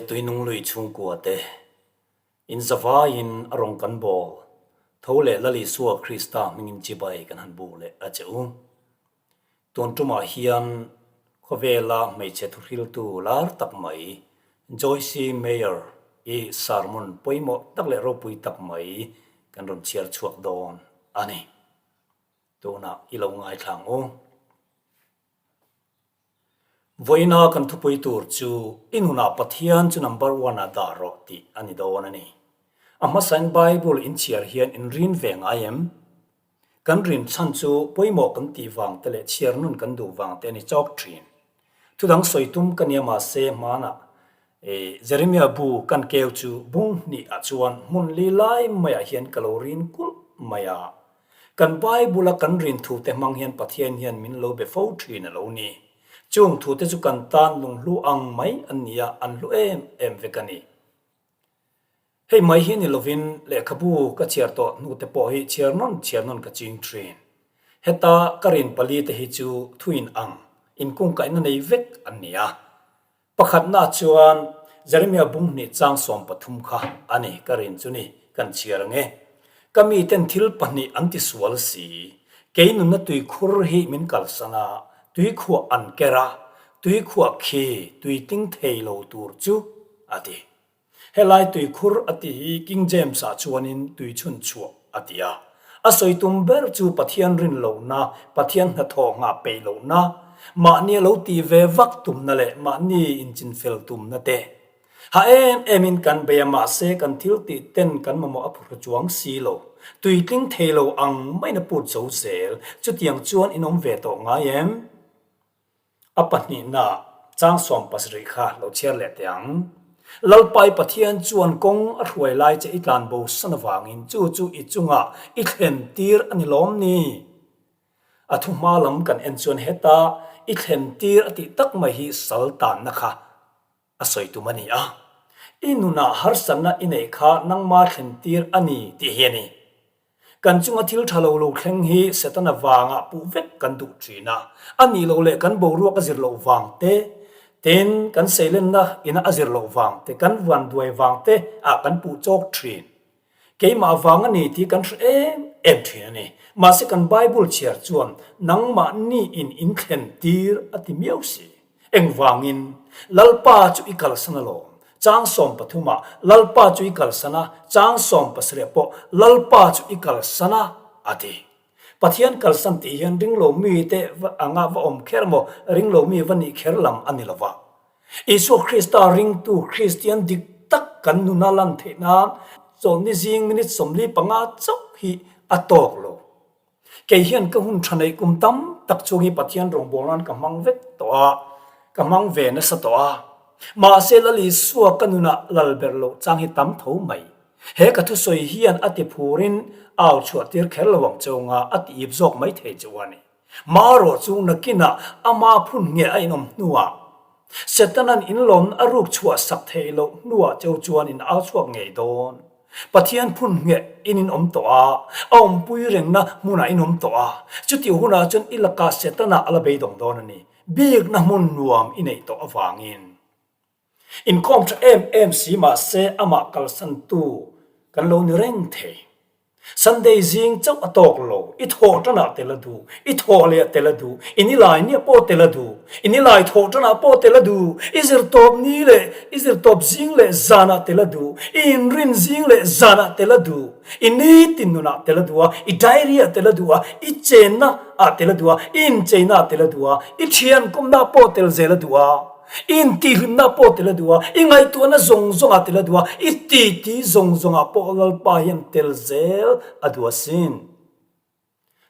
Tuinung lui chhungkua te, in zavaiin a rawn kan bawl tho leh Lal Isua Krista hmingin chibai kan han buk leh a che u. Tun tumah hian khawvela hmeichhe thuhriltu lar tak mai Joyce Meyer i sermon pawimawh tak leh ropui tak mai kan rawn chhiar chhuak dawn a ni. Tunah i lo ngaithla ang u. Vawiina kan thupui tur chu i nunah Pathian chu number one ah dah rawh tih a ni dawn a ni. A hmasain Bible in chhiar hian in rin ve ngai em? Kan rin chhan chu pawimawh kan tih vang te leh chhiar nun kan duh vang te a ni chawk thin. Thudang sawi tum ka nia mahse hmanah Jeremiah bu kan keu chu bung hnih ah chuan hmun li lai maiah hian ka lo rin kulh mai a. Kan Bible a kan rin thute hmang hian Pathian hian min lo be fo thin a lo ni. Chung thute chu kan tan lunghlu ang mai an ni a, an hlu em em vek a ni. Hei mai hi ni lovin lehkhabu ka chhiar tawh hnute pawh hi chhiar nawn chhiar nawn ka ching thin. Heta ka rin pali te hi chu thuin ang inkungkaihna nei vek an ni a. Pakhatna chuan Jeremiah bung hnih chang 13 kha a ni ka rin chu ni kan chhiar ang e. Ka miten thil pahnih an ti sual si. Kei nunna tuikhur hi min kalsan a, tuikhuah an ker a, tuikhuah khi tui tling thei lo tur chu a ti. Helai tuikhur a tih hi King James-ah chuanin tuichhun chhuah a ti a. A sawi tum ber chu Pathian rin lohna, Pathian hnathawh nghah peih lohna, mahni a lo tih ve vak tumna leh mahni inchinfel tumna te. Ha em emin kan bei a mahse kan thil tih ten kan mamawh a phuhru chuang si lo. Tuitling thei lo ang maiin a put zo zel. Chutiang chuan in awm ve tawh ngai em? A pahnihna chang 70 kha lo chhiar leh teh ang. Lalpai Pathian chuan kawng a hruai lai che i tlan bo san avangin chu chu i chungah i thlen tir a ni lawm ni? A thu hma lam kan en chuan heta i thlen tir a tih tak mai hi sal tanna kha a sawi tum a ni a. I nunah harsatna i neih kha nangma thlen tir a ni tih hi a ni. Kan chunga thil tha lo lo thleng hi Setana vangah puh vek kan duh thin a, a nih loh leh kan boruak a zir loh vang te, tin kan seilenna ina a zir loh vang te, kan van duai vang te ah kan puh chawk thin. Keimah vang a ni tih kan hre em em thin a ni. Mahse kan Bible chhiar chuan nangmahni in inthlen tir a ti miau si. Engvangin? Lalpa chu i kalsan alawm. Chang 13 ah Lalpa chu i kalsan a, chang 17 pawh Lalpa chu i kalsan a, a ti. Pathian kalsan tih hian ringlo mite anga va awm kher emaw, ringlo mi va nih kher lam a ni lo va. Isua Krista ringtu Kristian dik tak kan nuna lan theih nan chawlhni zing minute 45 chauh hi a tawk lo. Kei hian ka hun tha neih kum tam tak chhung hi Pathian rawngbâwl nan ka hmang vek tawh a, ka hmang ve nasa tawh a. Mahse Lal Isua ka nunah lal ber loh chang hi tam tho mai. He ka thusawi hian a ti phurin au chhuah tir kher lo ang cheu nga a ti ip zawk mai thei cheu a ni. Marawh chu nakinah ama phun nge a inawm hnuah Setanan inlawmna a ruk chhuah sak theih loh hnuah cheu chuan in au chhuak ngei dawn. Pathian phun ngheh in in awm tawh a, a awmpui rengna hmunah in awm tawh a, chutih hunah chuan i lakah Setana a la beidawng dawn a ni, bikna hmun nuam i neih tawh avangin. Inkhawm tha em em si mahse amah kalsantu kan lo ni reng thei. Sunday zing chauh a tawk lo, i thawh tanah tel a duh, i thawh leh tel a duh, i nilai nia pawh tel a duh, i nilai thawh tanah pawh tel a duh, i zirtawp ni leh i zirtawp zing leh zanah tel a duh, i inrin zing leh zanah tel a duh, i nitin nunah tel a duh a, i diary ah tel a duh a, i chenna ah tel a duh a, i incheina ah tel a duh a, i thian kawmna ah pawh tel zel a duh a. I intihhlimna pawh tel a duh a, i ngaihtuahna zawng zawngah tel a duh a, i titi zawng zawngah pawh Lalpa hian tel zel a duh asin.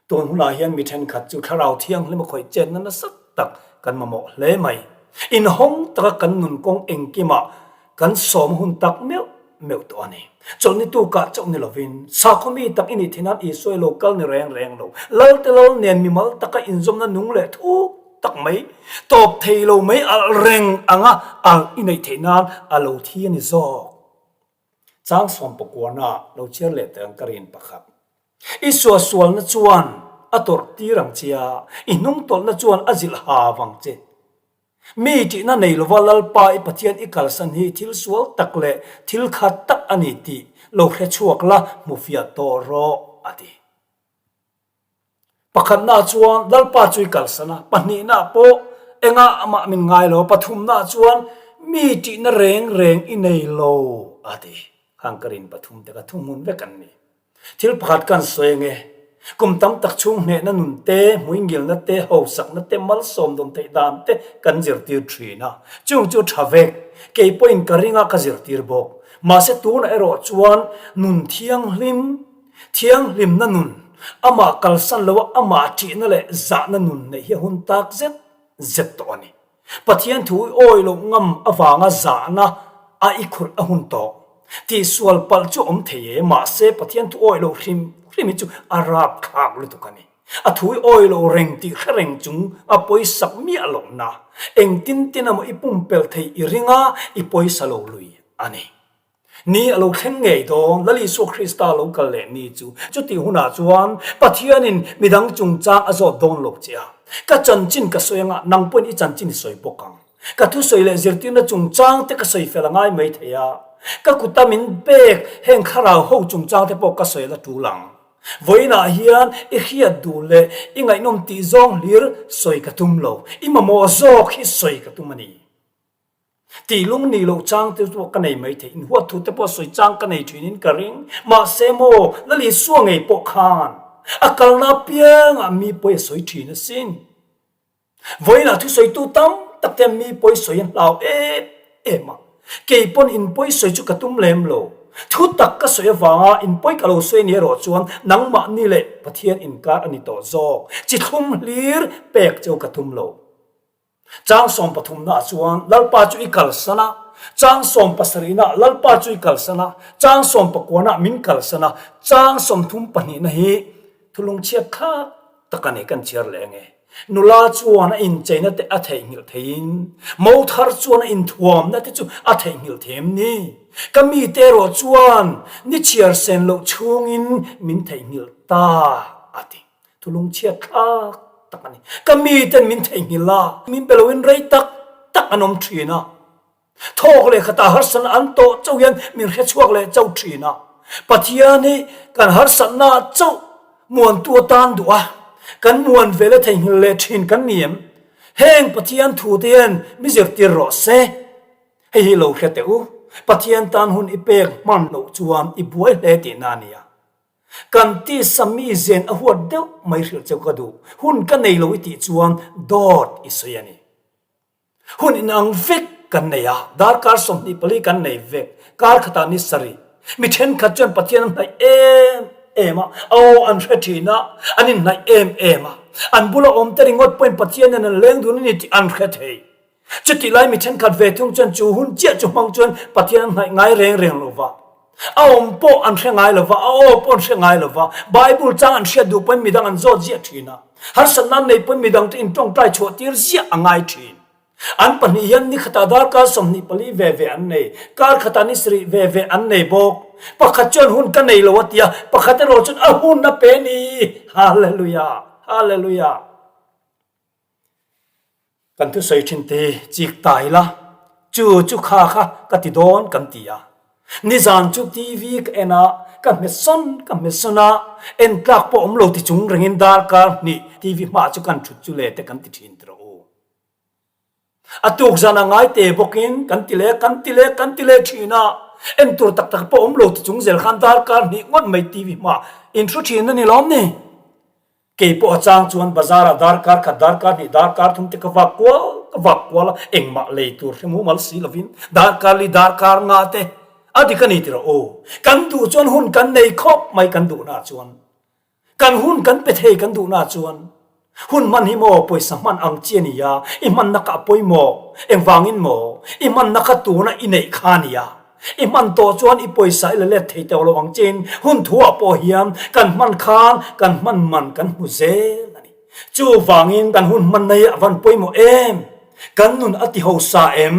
Tun hunah hian mi thenkhat chu thlarau thianghlim a khawih chetna nasa tak kan mamawh hle mai. Inhawng taka kan nun kawng engkimah kan sawm hun tak meuh meuh tawh a ni. Chawlhni tukah chauh ni lovin, sakhaw mi tak i nih theih nan Isua i lo kal ni reng reng lo. Lalte lal nen mimal taka inzawmna nung leh thuk tak mai, tawp thei lo mai alh reng anga alh i neih theih nan a lo thi a ni zawk. Chang sawmpakuana lo chhiar leh teh ang ka rin pakhat. I suahsualna chuan a tawrh tir ang che a, i hnungtawlhna chuan a zilh ha vang che. Mi tihna nei lova Lalpa i Pathian i kalsan hi thil sual tak leh thil khat tak a ni tih lo hre chhuak la hmu fiah tawh rawh, a ti. Pakhatnaah chuan Lalpa chu i kalsan a, pahnihnaah pawh engah amah min ngai lo, pathumnaah chuan mi tihna reng reng i nei lo, a ti. Khang ka rin pathum te kha thuhmun vek an ni. Thil pakhat kan sawi ange, kum tam tak chhung hnehna nun te, hmuingilna te, hausakna te, malsawm dawn theih dan te kan zirtir thin a, chung chu tha vek, kei pawhin ka ringa ka zirtir bawk. Mahse tunah erawh chuan nun thianghlim, Thianghlimna nun, amah kalsan loa amah ṭihna leh zahna nun neih hi a hun tak zet zet tawh a ni. Pathian thu i awi loh ngam avanga zahna a i khurh a hun tawh. Tihsual palh chu awm thei e, mahse Pathian thu awi loh hrim hrim hi chu a rapthlak lutuk a ni. A thu i awi loh reng tih hre reng chung a pawisak miah lohna, engtin tin emaw i pumpelh theih i ring a, i pawisa lo lui a ni. Ni a lo thleng ngei dawn, Lal Isua Krista lo kal leh ni chu. Chutih hunah chuan Pathianin midang chungchang a zawt dawn lo che a. Ka chanchin ka sawi anga, nang pawhin i chanchin i sawi bawk ang. Ka thusawi leh zirtirna chungchang te ka sawi fel a ngai mai thei a. Ka kuta min pek heng thlarau ho chungchang te pawh ka sawi la tul ang. Vawiinah hian i hriat duh leh i ngaihnawm tih zawng hlir sawi ka tum lo. I mamawh zawk hi sawi ka tum a ni. Tih lung nih loh chang te pawh ka nei mai thei, inhuat thu te pawh sawi chang ka nei thin in ka ring. Mahse maw, Lal Isua ngei pawh khan a kalna apiangah mi pawi a sawi thin asin. Vawiinah thusawitu tam tak te mi pawi sawi an hlau em em a, kei pawn in pawi sawi chu ka tum lem lo. Thu tak ka sawi avanga in pawi ka lo sawi ni erawh chuan nangmahni leh Pathian inkar a ni tawh zawk. Chi thlum hlir pek cheu ka tum lo. Chang sawmpathumnaah chuan Lalpa chu i kalsan a, chang sawmpasarihnaah Lalpa chu i kalsan a, chang sawmpakuanaah min kalsan a, chang sawmthum pahnihna hi thulungchhiat thlak tak a ni kan chhiar leh ange. Nula chuan a incheina te a theihnghilh theiin, mo thar chuan a inthuamna te chu a theihnghilh thei em ni? Ka mite erawh chuan ni chhiar sen loh chhungin min theihnghilh ta, a ti. Thulungchhiat thlak tak a ni. Ka miten min theihnghilh a, min pe loin rei tak tak an awm thin a. Thawk leh khatah harsatna an tawh chauh hian min hrechhuak leh chauh thin a. Pathian hi kan harsatna chauh muantu atan duh a, kan muan ve leh theihnghilh leh thin kan ni em? Heng Pathian thu te hian mi zirtir rawh se. Hei hi lo hre teh u, Pathian tan hun i pek hman loh chuan i buai hle tihna a nia. Kan tisa mi zen a huat deuh mai hrilh cheu ka duh. Hun ka nei lo i tih chuan dawt i sawi a ni. Hun inang vek kan nei a, darkar 24 kan nei vek, kar khatah ni sarih. Mi thenkhat chuan Pathian an hnaih em em a, a aw an hre thin a, an inhnaih em em a. An bula awm te ringawt pawhin Pathian nen an leng dun a ni tih an hre thei. Chutih lai mi thenkhat ve thung chuan chu hun chiah chu hmang chuan Pathian an hnaih ngai reng reng lo va. A awm pawh an hre ngai lo va, a aw pawh an hre ngai lo va. Bible chang an hriat duh pawhin midang an zawt ziah thin a. Harsatna an neih pawhin midang chu intawngtai chhuah tir ziah a ngai thin. An pahnih hian ni khatah darkar 24 ve ve an nei, kar khatah ni sarih ve ve an nei bawk. Pakhat chuan hun ka nei lo a ti a, pakhat erawh chuan a hun a pe ni. Hallelujah! Hallelujah! Kan thusawi thin te chik ta ila, chu chu kha kha ka ti dawn kan ti a. Nizan chu TV ka en a, ka hmet sawn ka hmet sawn a, en tlak pawh awm lo ti chung rengin darkar hnih TV hmaah chu kan thut chu le te kan ti thin tiraw u. A tuk zan a ngai te bawkin kan ti leh kan ti leh kan ti leh thin a, en tur tak tak pawh awm lo ti chung zel khan darkar hnih ngawt mai TV hmaah in thu thin a ni lawm ni. Kei pawh a chang chuan bazar ah darkar khat, darkar hnih, darkar thum te ka vak kual ka vak kual a, engmah lei tur hre mumal si lovin darkar li, darkar nga te a dik a ni tiraw aw. Kan duh chuan hun kan nei khawp mai kan duhna chuan. Kan hun kan pe thei kan duhna chuan. Hun hman hi maw pawisa hman ang chi a ni a, i hmanna kha a pawimawh, engvangin maw i hmanna kha tuna i neih kha a ni a. I hman tawh chuan i pawisa i la let thei tawh lo ang chin hun thuah pawh hian kan hman khan kan hman man kan hmu zel a ni. Chuvangin kan hun hmanna hi a van pawimawh em? Kan nun a ti hausa em?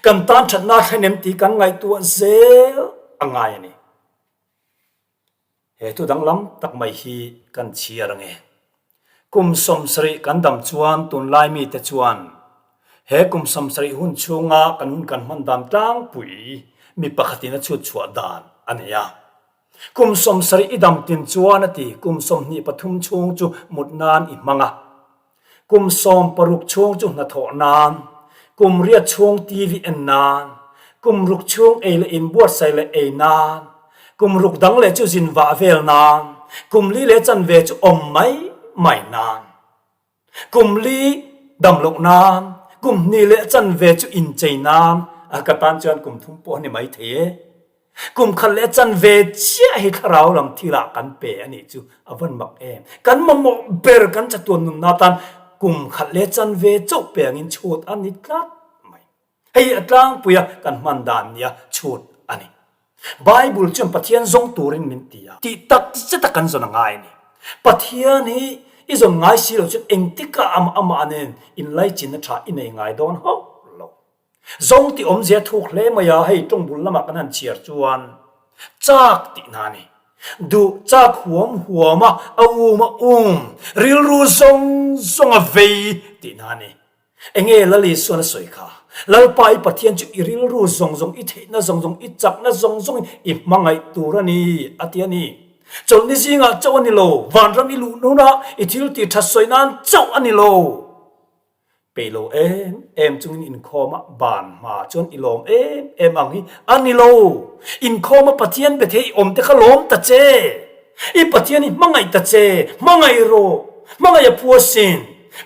Kan tan thatna thlen em tih kan ngaihtuah zel a ngai a ni. He thu danglam tak mai hi kan chhiar ange. Kum 70 kan dam chuan tunlai mite chuan. He kum 70 hun chhunga kan hun kan hman dan tlangpui mi pakhatin a chhut chhuah dan a nei a. Kum 70 i dam tin chuan a ti, kum 23 chhung chu mut nan i hmang a. Kum 16 chhung chu hnathawh nan, kum 8 chhung TV en nan, kum 6 chhung ei leh in buatsaih leh ei nan, kum 6 dang leh chu zin vah vel nan, kum li leh chanve chu awm mai mai nan. Kum li dam loh nan, kum hnih leh chanve chu inchei nan, a ka tan chuan kum thum pawh a ni mai thei e. Kum khat leh chanve chiah hi thlarau lam thilah kan pe a nih chu a van mak em. Kan mamawh ber kan chatuan nunna tan kum khat leh chanve chauh pe angin chhut a ni tlat mai. Hei a tlangpuia kan hman dan nia chhut a ni. Bible chuan Pathian zawng turin min ti a. Tih tak zeta kan zawn a ngai a ni. Pathian hi i zawn ngai si lo chuan engtikah amah amah nen inlaichinna tha i nei ngai dawn hauh lo. Zawng tih awmzia thuk hle mai a, hei tawngbul lamah kan han chhiar chuan chak tih hna a ni. Duh chak huam huam a, a um a um, rilru zawng zawng a vei tih hna a ni. Enge Lal Isuan a sawi kha? Lalpa i Pathian chu i rilru zawng zawng, i theihna zawng zawng, i chakna zawng zawngin i hmangaih tur a ni, a ti a ni. Chawlhni zingah chauh a ni lo, vanram i luh hnuna i thil tih that sawi nan chauh a ni lo. Peih lo em em chungin inkhawma ban hma chuan i lawm em em ang hi a ni lo. Inkhawma Pathian be thei i awm te kha lawm ta che. I Pathian hi hmangaih ta che, hmangaih rawh, hmangaih a phu asin.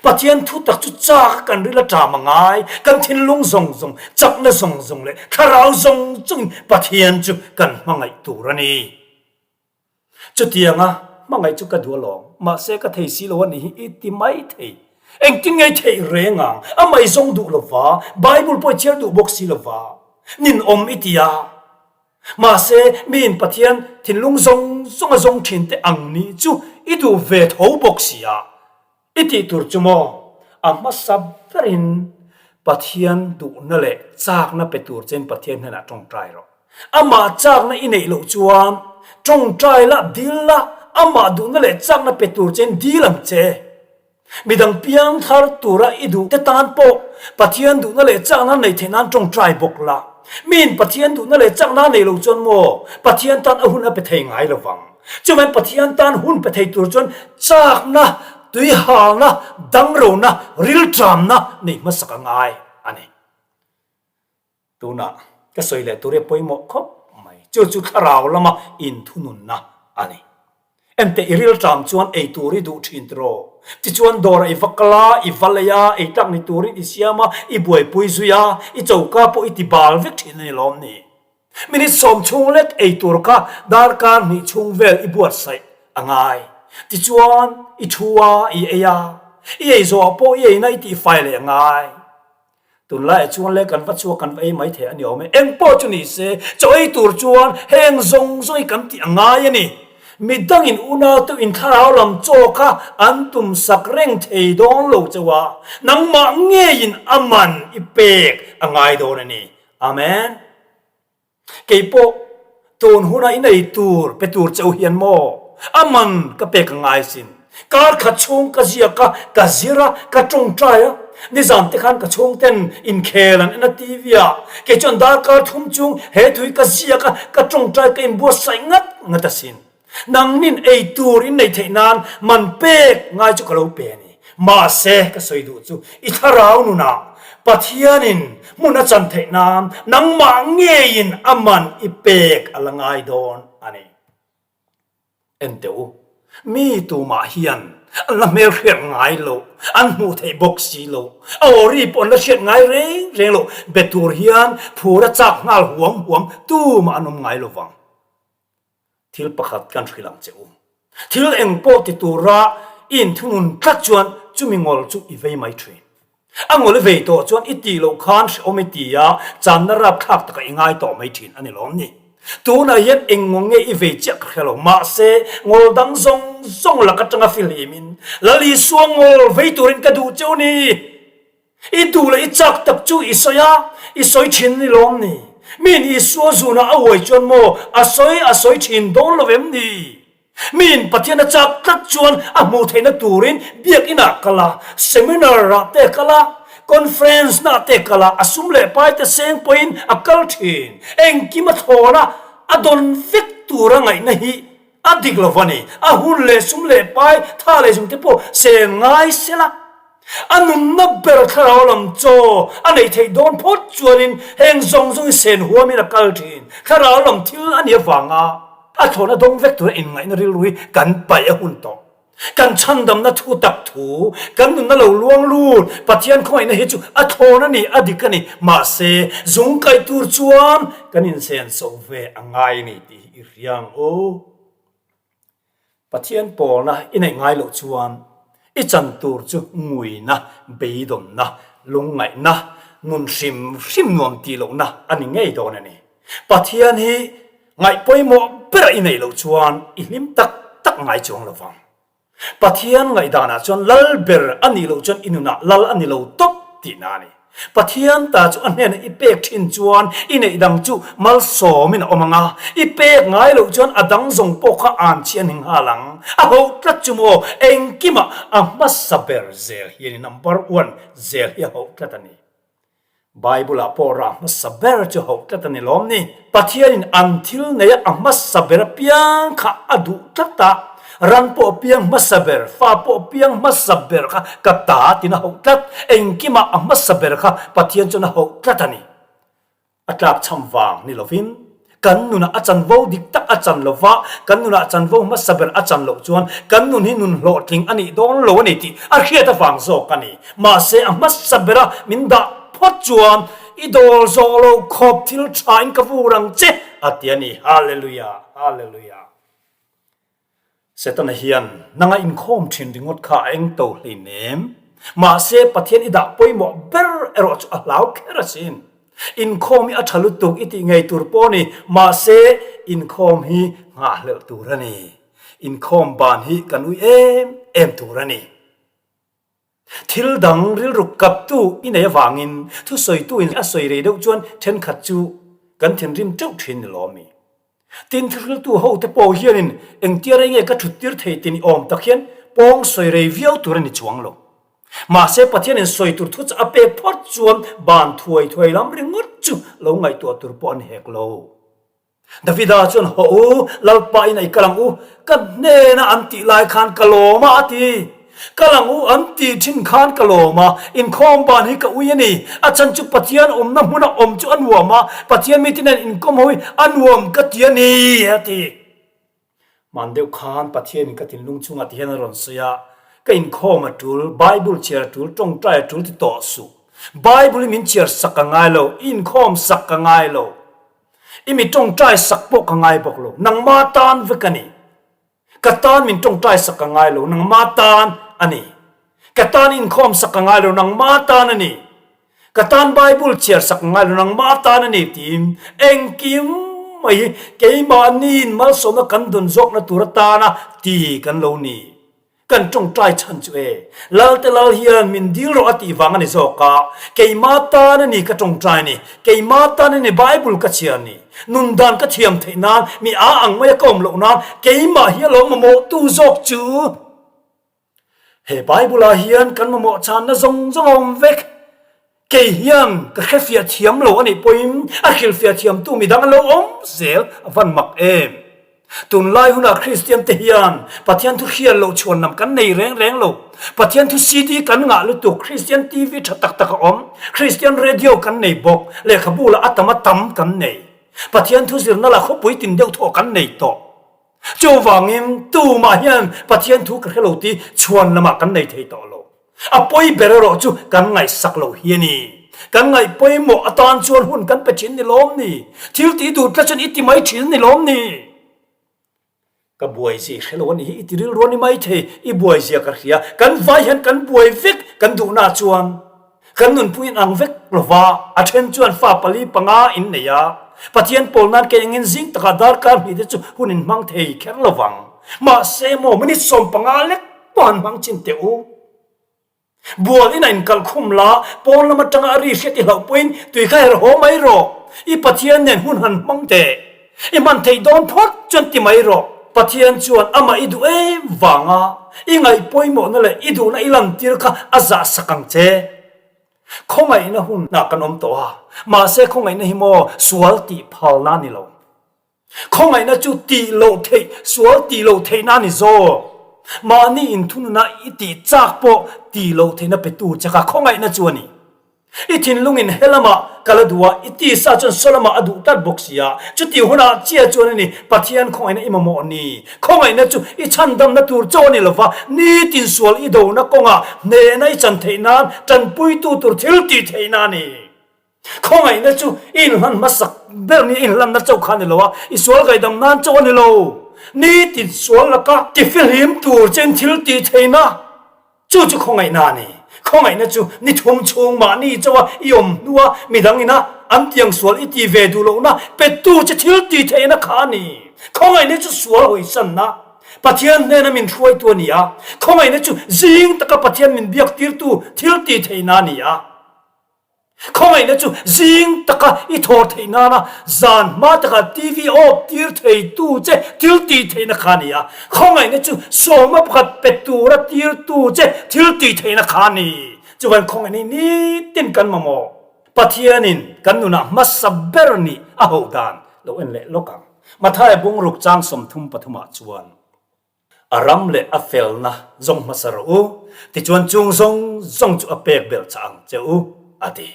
Pathian thu tak chu chak a kan ril a ṭam a ngai, kan thinlung zawng zawng, chakna zawng zawng leh thlarau zawng zawngin Pathian chu kan hmangaih tur a ni. Chutianga hmangaih chu ka duh alawm, mahse ka thei si lo a nih hi i ti mai thei. Engtin ngei theih reng ang, a mei zawng duh lova, Bible pawh i chhiar duh bawk si lova, ninawm i ti a. Mahse, miin Pathian thinlung zawng zawnga zawng thin te ang nih chu i duh ve tho bawk si a, i tih tur chu maw? A hmasa berin Pathian duhna leh chakna pe tur chein Pathian hnenah tawngtai rawh. Amah chakna i neih loh chuan tawngtai la, dil la, amah duhna leh chakna pe tur chein dil ang che. Midang piang thar tura i duh te tan pawh Pathian duhna leh chakna nei theih nan tawngtai bawk la. Miin Pathian duhna leh chakna nei lo chuan maw Pathian tan a hun a pe thei ngai lo vang. Chuvangin Pathian tan hun pe thei tur chuan chakna, tuihalna, dangrona, rilṭamna neih hmasak a ngai a ni. Tunah ka sawi leh tur hi a pawimawh khawp mai. Chu chu thlarau lama inthununna a ni. Enteh i rilṭam chuan ei tur i duh ṭhin tiraw? Tichuan dawrah i va kal a, i va lei a, ei tlak ni turin i siam a, i buaipui zui a, i choka pawh i ti bal vek ṭhin a ni lawm ni? Minute sawm chhung lek ei tur kha darkar hnih chhung vel i buatsaih a ngai. Tichuan i thu a, i ei a, i ei zawhah pawh i eina i tihfai leh a ngai. Tunlaiah chuan le kan va chhuak kan va ei mai thei a ni awm e. Eng pawh chu ni se, chaw ei tur chuan heng zawng zawng hi kan tih a ngai a ni. Midangin unau te in thlarau lam chaw kha an tum sak reng thei dawn lo chauh a, nangmah ngeiin a man i pek a ngai dawn a ni. Amen. Kei pawh tun huna i nei tur pe tur cheu hian maw a man ka pek a ngai sin. Kar khat chhung ka ziak a, ka zir a, ka tawngtai a. Nizan te khan ka chhungten inkhel an en a TV ah. Kei chuan darkar thum chung he thui ka ziak a, ka tawngtai ka inbuatsaih ngat ngat asin. Nangnin ei tur in nei theih nan man pek ngai chu ka lo pe a ni. Mahse, ka sawi duh chu i thlarau nunah Pathianin hmun a chan theih nan nangmah ngeiin a man i pek a la ngai dawn a ni. Enteh u, mi tumah hian an la hmelhriat ngai lo, an hmuh theih bawk si lo, a aw ri pawh an la hriat ngai reng reng lo, be tur hian phur a chak nghal huam huam tumah an awm ngai lo vang. Thil pakhat kan hrilh ang che u. Thil eng pawh ti tura i inthunun tlat chuan chumi ngawl chu i vei mai thin. A ngawl i vei tawh chuan i tih loh khan hrehawm i ti a, channa rapthlak takah i ngai tawh mai thin a ni lawm ni. Tunah hian eng ngaw nge i vei chiah ka hre lo, mahse ngawl dang zawng zawng lak atanga filhimin Lal Isua ngawl vei turin ka duh cheu ni. I duh leh i chak tak chu i sawi a, i sawi thin ni lawm ni? Miin Isua zunah a uai chuan maw a sawi a sawi thin dawn lo em ni? Miin Pathian a chak tlat chuan a hmuh theihna turin biakinah kal a, seminar ah te kal a, Conference na te kal a, a sum leh pai te seng pawhin a kal thin. Engkim a thlawn a, a dawn vek tura ngaihna hi a dik lo va ni. A hun leh sum leh pai, tha leh zung te pawh seng ngai sela. A nunna ber thlarau lam chaw a neih theih dawn phawt chuanin heng zawng zawng hi sen huamin a kal thin. Thlarau lam thil a nih avanga a thlawhna dawng vek tura inngaihna rilru hi kan paih a hun tawh. Kan chhandamna thu tak thu, kan nunna lo luang lut Pathian khawngaihna hi chu a thlawn a ni, a dik a ni. Mahse, zung kaih tur chuan kan insenso ve a ngai a ni tih hi i hria ang u. Pathian pawlna i neih ngai loh chuan i chan tur chu nguina, beidawnna, lungngaihna, nun hrim hrim nuam tih lohna a ni ngei dawn a ni. Pathian hi ngaih pawimawh bera i neih loh chuan i hlim tak tak ngai chuang lo vang. Pathian ngaihdanah chuan lal ber a nih loh chuan i nunah lal a ni lo tawp tihna a ni. Pathian ta chu a hnenah i pek thin chuan i neih dang chu malsawmin a awm ang a, i pek ngai loh chuan a dang zawng pawh kha an chhi an hinghal ang. A hoh tlat chu maw, engkimah a hmasa ber zel hi a ni, number one zel hi a hoh tlat a ni. Bible-ah pawh rah hmasa ber chu hoh tlat a ni lawm ni. Pathianin an thil neia a hmasa ber apiang kha a duh tlat a, Ran pawh piang hmasa ber, fa pawh piang hmasa ber kha ka ta tiin a hauh tlat. Engkimah a hmasa ber kha Pathian chuan a hauh tlat a ni. A tlakchham vang ni lovin, kan nunah a chanvo dik tak a chan lova, kan nunah chanvo hmasa ber a chan loh chuan kan nun hi nun hlawhtling a nih dawn lo a ni tih a hriat avang zawk a ni. Mahse a hmasa bera min dah phawt chuan i dawl zawh lo khawp thil thain ka vur ang che a ti a ni. Hallelujah! Hallelujah! Setana hian nanga inkhawm thin ringawt kha a eng to hleinem. Mahse, Pathian i dah pawimawh ber erawh chu a hlau kher asin. Inkhawm hi a tha lutuk i tih ngei tur pawh a ni, mahse, inkhawm hi nghahhlelh tur a ni. Inkhawm ban hi kan ui em em tur a ni. Thil dang rilru kaptu i nei avangin thusawitu in a sawi rei deuh chuan thenkhat chu kan thinrim teuh thin ni lawm mi. Tin, thuhriltu hote pawh hianin engtia rei nge ka thut tir thei tih ni awm tak hian pawng sawi rei viau tur a ni chuang lo. Mahse, Pathianin sawi tur thu chu a pek phawt chuan ban thuai thuai lam ringawt chu lo ngaihtuah tur pawh a ni hek lo. Davida chuan, Haw u, Lalpa in ei kal ang u, ka hnena an tih lai khan ka lawm a, a ti. Kal ang u an tih thin khan ka lawm a, inkhawm ban hi ka ui a ni. A chhan chu Pathian awmna hmuna awm chu a nuam a, Pathian mite nen inkawm ho hi a nuam ka ti a ni, a ti. Hman deuh khan Pathianin ka thinlung chungah ti hian a rawn sawi a, Ka inkhawm a tul, Bible chhiar a tul, tawngtai a tul ti tawh suh. Bible hi min chhiar sak ka ngai lo, i inkhawm sak ka ngai lo. I mi tawngtai sak pawh ka ngai bawk lo, nangma tan vek a ni. Ka tan min tawngtai sak ka ngai lo, nangma tan a ni. Ka tan inkhawm sak ka ngai lo, nangma tan a ni. Ka tan Bible chhiar sak ka ngai lo, nangma tan a ni tiin engkim mai hi keimahniin malsawmna kan dawn zawkna tur atana ti kan lo ni. Kan tawngtai chhan chu e, Lalte Lal hian min dil rawh a tih vang a ni zawk a, keima tan a ni ka tawngtai ni, keima tan a ni Bible ka chhiar ni, nun dan ka thiam theih nan, mi a ang mai a ka awm loh nan, keimah hi a lo mamawhtu zawk chu. He Bible ah hian kan mamawh chhanna zawng zawng a awm vek. Kei hian ka hrefiah thiam lo a nih pawhin a hrilhfiah thiamtu midang an lo awm zel a van mak em? Tunlai hunah Kristian te hian Pathian thu hriat loh chhuan lam kan nei reng reng lo. Pathian thu CD kan ngah lutuk, Kristian TV tha tak tak a awm, Kristian radio kan nei bawk, lehkhabu lah a tam a tam kan nei. Pathian thu zirna lah khawpui tin deuh thawh kan nei tawh. Chuvangin tumah hian Pathian thu ka hre lo tih chhuan lamah kan nei thei tawh lo. A pawi ber erawh chu kan ngaihsak loh hi a ni. Kan ngaih pawimawh atan chuan hun kan pe thin ni lawm ni? Thil tih duh tlat chuan i ti mai thin ni lawm ni? Ka buai zia i hre lo a ni hi, i ti rilru a ni mai thei, i buai zia ka hria. Kan vai hian kan buai vek kan duhnaah chuan. Kan nunpui in ang vek lova, a then chuan fa pali panga in nei a. Pathian pawl nan kei engin zing takah darkar hnih te chu hun in hmang thei kher lovang. Mahse maw minute 15 lek pawh han hmang chin teh u. Bual in a inkalh khum la, pawn lam atanga a ri hriat i hlauh pawhin tui kha her haw mai rawh. I Pathian nen hun han hmang teh. I hman theih dawn phawt chuan ti mai rawh. Pathian chuan amah i duh em vanga i ngaih pawimawhna leh i duhna i lantir kha a zah sak ang che. Khawngaihna hunah kan awm tawh a, mahse khawngaihna hi maw sual tih phalna a ni lo. Khawngaihna chu tih loh theih, sual tih loh theihna a ni zawk. Mahni inthununa i tih chak pawh tih loh theihna petu che kha khawngaihna chu a ni. I thinlungin he lamah kal a duh a, i tisa chuan saw lamah a duh tlat bawk si a. Chutih hunah chiah chuan a ni, Pathian khawngaihna i mamawh ni. Khawngaihna chu i chhandamna tur chauh a ni lo va, nitin sual i dona kawngah hnehna i chan theih nan tanpuitu tur thil tih theihna a ni. Khawngaihna chu i inhlan hmasak ber ni, i inhlanna chauh kha a ni lo a, i sual gaidam nan chauh a ni lo. Nitin sual laka tifihlim tur chein thil tih theihna. Chu chu khawngaihna a ni. Khawngaihna chu ni thum chhung mahni chauha i awm hnua midang ina an tiang sual i ti ve duh lohna pettu che thil ti theihna kha a ni. Khawngaihna chu sual hawisanna, Pathian hnena min hruaitu a ni a. Khawngaihna chu zing taka Pathian min biak tirtu thil ti theihna a ni a. Khawngaihna chu zing taka i thawr theih nana zan hma taka TV off tir theitu che thil tih theihna kha a ni a. Khawngaihna chu sawma pakhat pe tura tirtu che thil tih theihna kha a ni. Chuvan khawngaihna hi nitin kan mamawh. Pathianin kan nunah hmasa ber nih a hoh dan lo en leh lawk ang. Mathaia bungruk chang 33 ah chuan. A ram leh a felna zawng hmasa rawh u, tichuan chung zawng zawng chu a pek belh chah ang che u, a ti.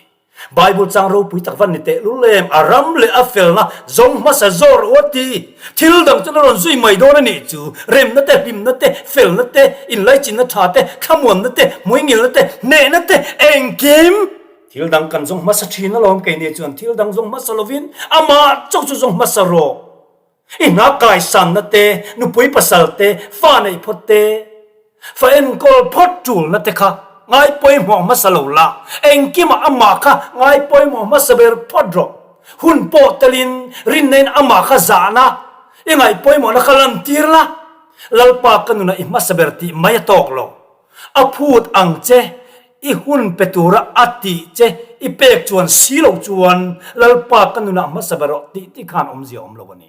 Bible chang ropui tak van ni teh lul em, a ram leh a felna zawng hmasa zawh rawh u a ti. Thil dang chuan a rawn zui mai dawn a nih chu, remna te, hlimna te, felna te, inlaichinna tha te, thlamuanna te, hmuingilna te, hnehna te, engkim. Thil dang kan zawng hmasa thin alawm keini chuan thil dang zawng hmasa lovin amah chauh chu zawng hmasa rawh. I hna kaisanna te, nupui pasal te, fa neih phawt te, fa enkawl phawt tulna te kha ngai pawimawh hmasa lo la, engkimah amah kha ngai pawimawh hmasa ber phawt rawh. Hun pawh telin rinna in amah kha zahna, i ngaih pawimawhna kha lantir la, Lalpa ka nunah i hmasa ber tih mai a tawk lo. A phut ang che, i hun pe tura a tih che i pek chuan si lo chuan Lalpa ka nunah hmasa ber rawh tih tih khan awmzia awm lo a ni.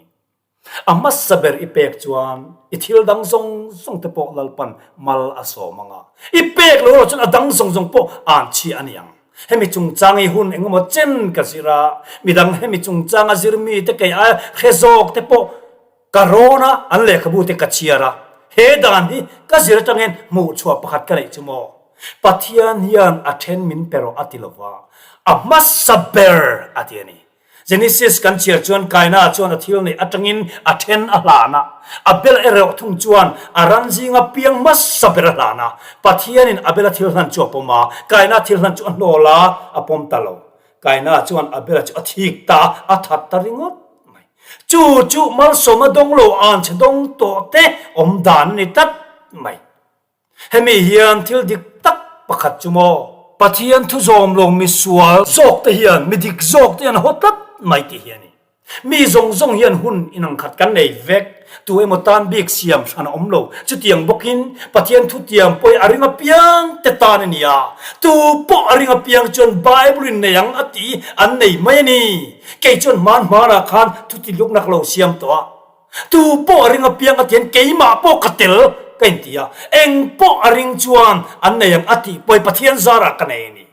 A hmasa ber i pek chuan i thil dang zawng zawng te pawh Lalpan mal a sawm ang a, i pek lo erawh chuan a dang zawng zawng pawh an chhiah a ni ang. Hemi chungchang i hun engemaw chen ka zir a, midang hemi chungchanga zir mite kei aia hre zawk te pawh Ka rawn a, an lehkhabu te ka chhiar a, he dan hi ka zir atangin hmuhchhuah pakhat ka neih chu maw? Pathian hian a then min pe rawh a ti lova, a hmasa ber a ti a ni. Genesis kan chhiar chuan Kaina chuan a thil neih atangin a then a hlan a, Abel erawh thung chuan a ran zinga piang hmasa ber a hlan a. Pathianin Abela thil hlan chu a pawm a, Kaina thil hlan chu a hnawl a, a pawm ta lo. Kaina chuan Abela chu a thik ta a, a that ta ringawt mai. Chu chu malsawmna dawng lo an chhe dawng tawh te awm dan a ni tlat mai. Hemi hian thil dik tak pakhat chu maw? Pathian thu zawm lo misual zawk te hian mi dik zawk te hian haw tlat mai tih hi a ni. Mi zawng zawng hian hun inang khat kan nei vek. Tu emaw tan bik siam hran a awm lo. Chutiang bawkin Pathian thutiam pawh hi a ring apiang te tan a ni a. Tu pawh a ring apiang chuan Bible in nei ang a tih an nei mai a ni. Kei chuan hman hmanah khan thuti luknak lo siam tawh a. Tu pawh a ring apiang a tian keimah pawh ka tel ka inti a. Eng pawh a ring chuan an nei ang a tih pawh hi Pathian zarah ka nei a ni.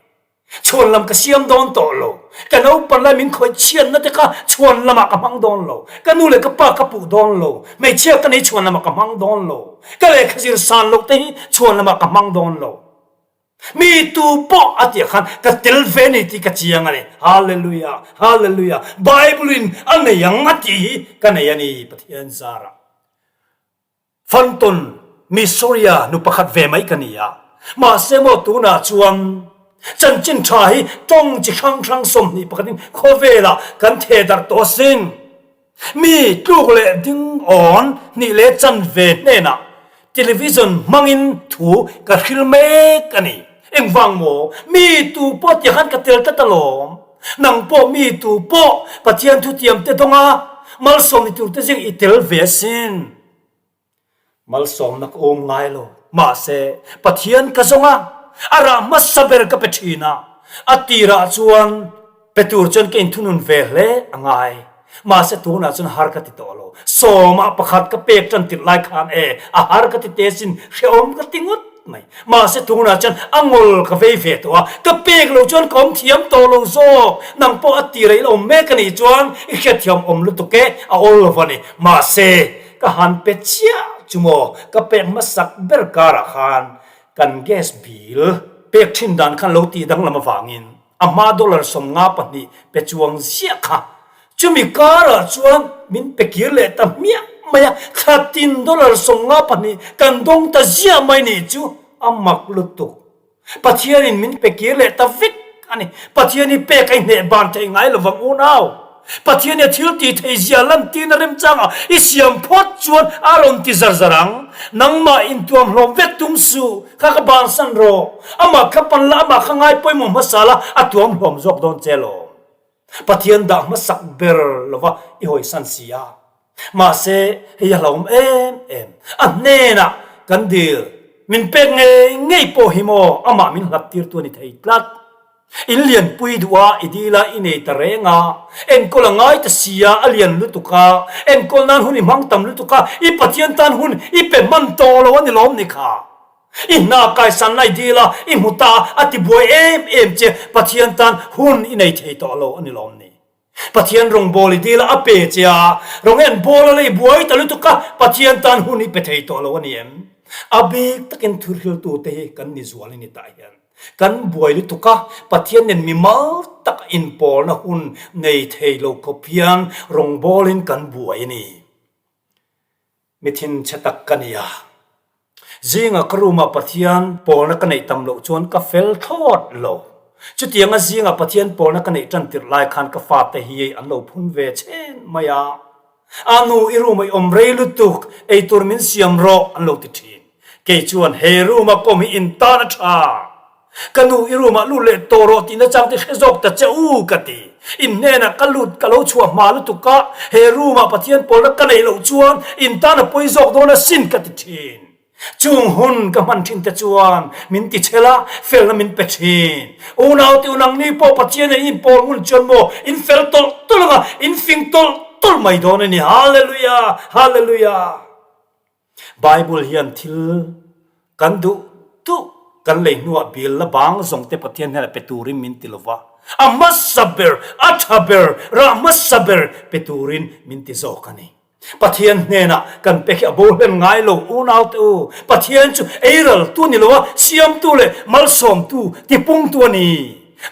Chhuan lam ka siam dawn tawh lo. Ka naupan lai min khawih chhiatna te kha chhuan lamah ka hmang dawn lo. Ka nu leh ka pa ka puh dawn lo. Hmeichhia ka nei chhuan lamah ka hmang dawn lo. Ka lehkha zir san loh te hi chhuan lamah ka hmang dawn lo. Mi tu pawh a tih khan ka tel ve ni tih ka chiang a ni. Hallelujah! Hallelujah! Bible in a nei ang a tih hi ka nei a ni Pathian zarah. Fanton, Missouri-a nu pakhat ve mai ka ni a. Mahse maw tunah chuan chanchin tha hi tawng chi hrang hrang 20 pakhatin khawvelah kan theh darh tawh asin. Mi tluk leh ding awn hnih leh chan ve hnenah television hmangin thu ka hril mek a ni. Engvang maw? Mi tu pawh tiang khan ka tel tlat alawm. Nang pawh mi tu pawh Pathian thutiam te dawnga malsawm ni tur te zing i tel ve asin. Malsawmna ka awm ngai lo. Mahse, Pathian ka zawng a, a rah hmasa ber ka pe thin a. A tirah chuan pe tur chuan ka inthunun ve hle a ngai. Mahse, tunah chuan har ka ti tawh lo. Sawmah pakhat ka pek tan tirh lai khan e, a har ka ti te sin, hrehawm ka ti ngawt. mai. Mahse tunah chuan a ngawl ka vei ve tawh a, ka pek loh chuan ka awm thiam tawh lo zawk. Nang pawh a ti rei lo awm mek a nih chuan i hriatthiam awm lutuk e, a awl lo a ni. Mahse ka han pe chiah chu maw, ka pek hmasak ber karah khan kan gas bill pek thin dan khan lo tih danglam avangin a hma dollar 52 pe chuang ziah kha Chumi karah chuan min pe kir leh ta hmiah mai a, thla tin dollar 52 kan dawng ta ziah mai nih chu a mak lutuk. Pathianin min pe kir leh ta vek a ni. Pathian hi pek a inhneh ban thei ngai lovang unau. Pathian hi a thil tih thei zia lantirna remchangah i siam phawt chuan a rawn ti zar zar ang. Nangmah intuamhlawm vek tum suh, kha ka bansan rawh. Amah kha pan la, amah kha ngai pawimawh hmasa la, a tuamhlawm zawk dawn che lawm. Pathian dah hmasak ber lova i hawisan si a. Mahse, hei a hlauhawm em em. A hnenah kan dil. Min pek ngei ngei pawh hi maw amah min hlat tirtu a ni thei tlat. In lianpui duh a, i dil a, i nei ta reng a. Enkawl a ngai ta si a, a lian lutuk a. Enkawl nan hun i hmang tam lutuk a, i Pathian tan hun i pe hman tawh lo a ni lawm ni kha. I hna kaisan lai dil a, i hmu ta a ti buai em em che, Pathian tan hun i nei thei tawh lo a ni lawm ni? Pathian rawngbawl i dil a, a pe che a, rawng en bawl a lei buai ta lutuk a, Pathian tan hun i pe thei tawh lo a ni em? A bik takin thurhiltute hi kan ni zual a ni tah hian kan buai lutuk a, Pathian nen mimal tak inpawlna hun nei thei lo khawp hian rawngbawlin kan buai a ni. Mi thinchhe tak ka ni a. Zinga ka room ah Pathian pawlna ka neih tam loh chuan ka fel thlawt lo. Chutianga zinga Pathian pawlna ka neih tan tirh lai khan ka fate hi an lo phun ve chhen mai a. A nu i room ah i awm rei lutuk, eitur min siam rawh an lo ti thin. Kei chuan he room a kawm hi intan a tha. Ka nu i room ah lut leh tawh rawh tihna chang te hre zawk ta che u ka ti. In hnenah ka lut ka lo chhuah hma lutuk a, he room ah Pathian pawlna ka neih loh chuan in tan a pawi zawk dawn asin ka ti thin. Chung hun ka hman thin te chuan min ti chhel a, felna min pe thin. Unau te unangni pawh Pathian in in pawl ngun chuan maw in fel tawlh tawlh anga in fing tawlh tawlh mai dawn a ni. Hallelujah! Hallelujah! Bible hian thil kan duh duh kan lei hnuah bil la bang zawng te Pathian hnenah pe turin min ti lova, a hmasa ber, a tha ber, rah hmasa ber pe turin min ti zawk a ni. Pathian hnenah kan pek hi a bo hlen ngai lo unau te u, Pathian chu eiral tu ni lo a, siamtu leh malsawmtu, tipungtu a ni.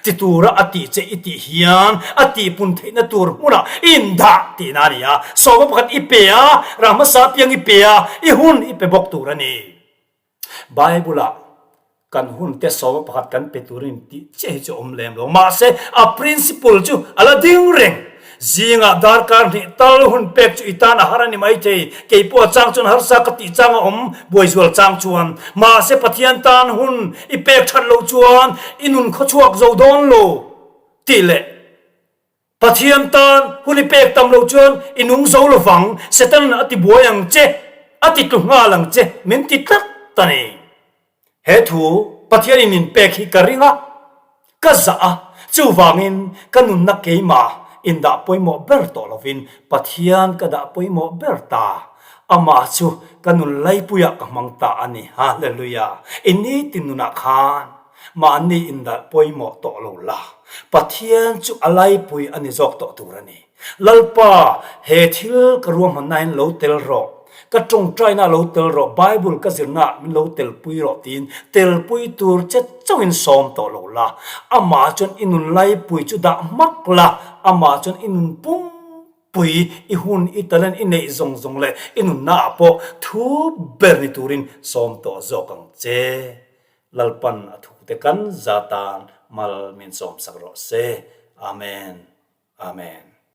Ti tura a tih che i tih hian a tihpun theihna tur hmunah i indah tihna a ni a. Sawma pakhat i pe a, rah hmasa apiang i pe a, i hun i pe bawk tur a ni. Bible-ah kan hun te sawma pakhat kan pe turin tih chiah hi chu a awm lem lo. Mahse, a principle chu a la ding reng. Zingah darkar hnih tal hun pek chu i tan a har a ni maithei. Kei pawh a chang chuan harsa ka tih chang a awm, buaizual chang chuan. Mahse Pathian tan hun i pek that loh chuan i nun khawchhuak zo dawn lo tih leh Pathian tan hun i pek tam loh chuan i nung zo lovang, Satan a ti buai ang che, a ti tlu nghal ang che min ti tlat a ni. He thu Pathianin min pek hi ka ring a, ka zah a, chuvangin ka nunna keimah indah pawimawh ber tawh lovin Pathian ka dah pawimawh ber ta. Amah chu ka nun laipuiah ka hmang ta a ni. Hallelujah! I nitin nunah khan mahni indah pawimawh tawh lo la, Pathian chu a laipui a ni zawk tawh tur a ni. Lalpa, he thil ka ruahmanna hian lo tel rawh, ka tawngtaina lo tel rawh, Bible ka zirna min lo telpui rawh tiin telpui tur che chauhin sawm tawh lo la. Amah chuan i nun laipui chu dah hmak la, amah chuan i nun pumpui, i hun, i talent, i neih zawng zawng leh i nunnaah pawh thu ber ni turin sawm tawh zawk ang che. Lalpan a thute kan za tan mal min sawmsak rawh se. Amen. Amen.